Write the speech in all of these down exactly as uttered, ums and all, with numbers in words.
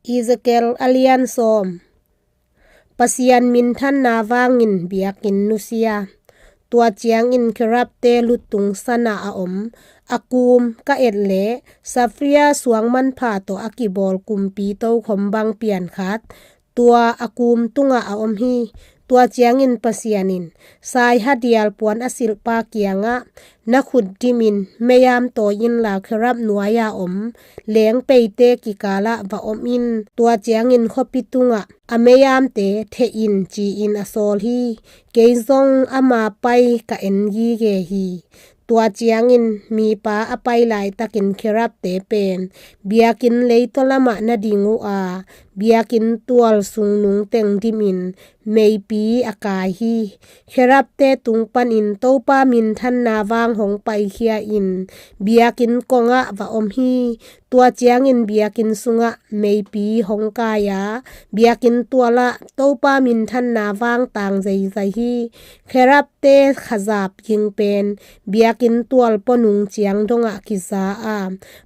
Ezekiel a lian sawm. Pasian minthanna vangin biakinn nusia. Tua ciangin kherubte lutung sanah a om a kuum ka et leh, safia suang manpha tawh a kibawl kumpi tokhom bang pian khat tua a kuum tungah a om hi. Tua ciangin Pasian in, "Saihadial puan a silhpa kiangah na khut dimin, meiam tawi inla kherub nuai-a om lengpeite kikalah va om in. Tua ciangin khuapi tungah a meiamte theh in," ci-in a sawl hi. Kei zong ama pai ka en gige hi. Tua ciangin mipa a pai laitakin kherubte pen biakinn leitaw lamah na ding uh a, biakinn tual sungnung teng dimin meipi a kai hi. Kherubte tung panin Topa minthanna vang hong paikhia in biakinn kongah va om hi. Tua ciangin biakinn sungah meipi hong kai a, biakinn tualah Topa minthanna vang tang zeizai hi. Kherubte khazap ging pen biakinn tual ponung ciang dongah kiza a,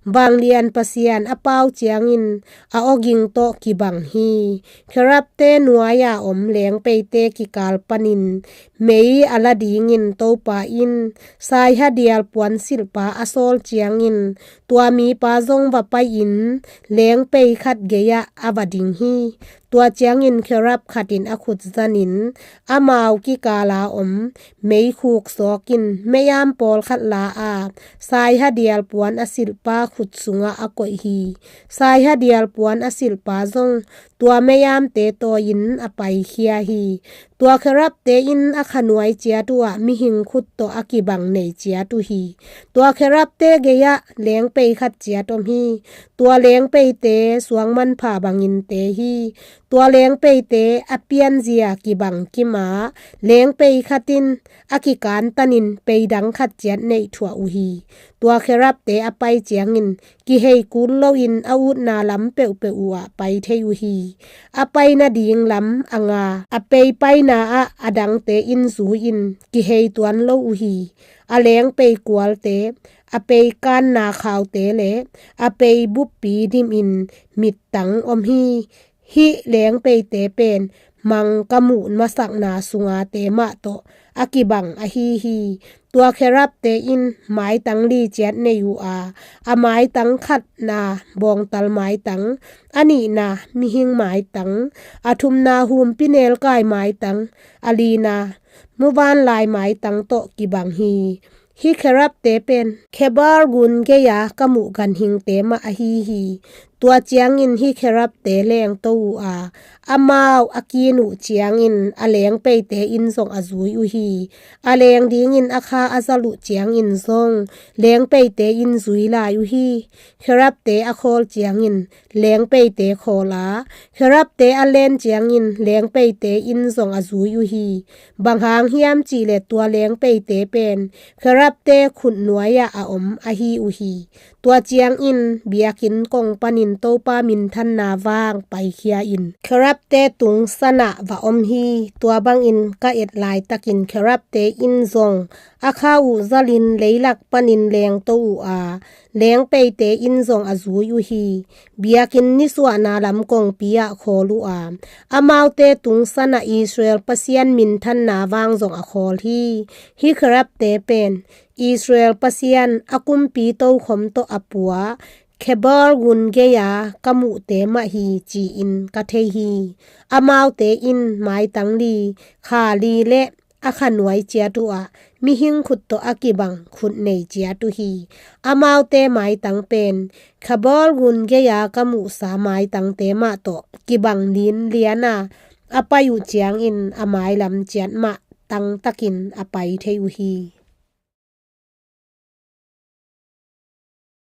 vanglian Pasian a pau ciangin a awging tawh kibang hi. Kherubte nuai-a om lengpeite kikal panin mei a la dingin Topa in saihadial puan silhpa a sawl ciangin, tua mipa zong va pai-in lengpei khat gei-ah a va ding hi. Tua ciangin kherub khat in a khut zanin amau kikala om meikhuk sawkin, meiam pawlkhat la a, saihadial puan a silhpa khut sungah a koih hi. Saihadial puan a silhpa zong tua meiamte tawi-in a paikhia hi. Tua kherubte in a khanuai ciat uhah mihing khut tawh a kibang nei ciat uh hi. Tua kherubte gei-ah lengpei khat ciat om hi. Tua lengpeite suang manpha bangin te hi. Tua lengpeite a pianzia kibang kim a, lengpei khat in a kikantanin pei dang khat ciat neih thuah uh hi. Tua kherubte a pai ciangin kihei kul loin a utna lam peuhpeuh uhah pai thei uh hi. A pai nading lam a nga, a pei paina ah a dangte in zui-in kihei tuan lo uh hi. A lengpei kualte, a pei kanna khaute le a pei buppi dimin mittang om hi. Hih lengpeite pen mang ka muh masakna sungate mah tawh a kibang ahi hi. Tua kherubte in maitang li ciat nei uh a, a maitang khatna bawngtal maitang, a nihna mihing maitang, a thumna humpinelkai maitang, a lina muvanlai maitang tawh kibang hi. Hih kherubte pen Khebar gun gei-a ka muh ganhingte mah ahi hi. Tua ciangin hih kherubte lengto uh a, amau a kin uh ciangin a lengpeite in zong a zui uh hi. A leng dingin a kha a zalh uh ciangin zong lengpeite in zui lai uh hi. Kherubte a khawl ciangin lengpeite khawl a, kherubte a len ciangin lengpeite in zong a zui uh hi. Bang hang hiam cihleh tua lengpeite pen kherubte khut nuai-ah a om ahi uh hi. Tua ciangin biakinn kong panin Topa minthanna vang paikhia in kherubte tung sanah va om hi. Tua bangin ka et laitakin kherubte in zong a kha uh zalhin leilak panin lengto uh a, lengpeite in zong a zui uh hi. Biakinn nisuahna lam kongpi-ah khawl uh a, amaute tung sanah Israel Pasian minthanna vang zong a khawl hi. Hih kherubte pen Israel Pasian a kumpi tokhom tawh a pua Khebar gun gei-a ka muhte mah hi ci-in ka thei hi. Amaute in maitang li, kha li le a khanuai ciat uh a, mihing khut tawh a kibang khut nei ciat uh hi. Amaute maitang pen Khebar gun gei-a ka muhsa maitangte mah tawh kibang linlian a, a pai uh ciangin a mailam ciat mah tangtakin a pai thei uh hi.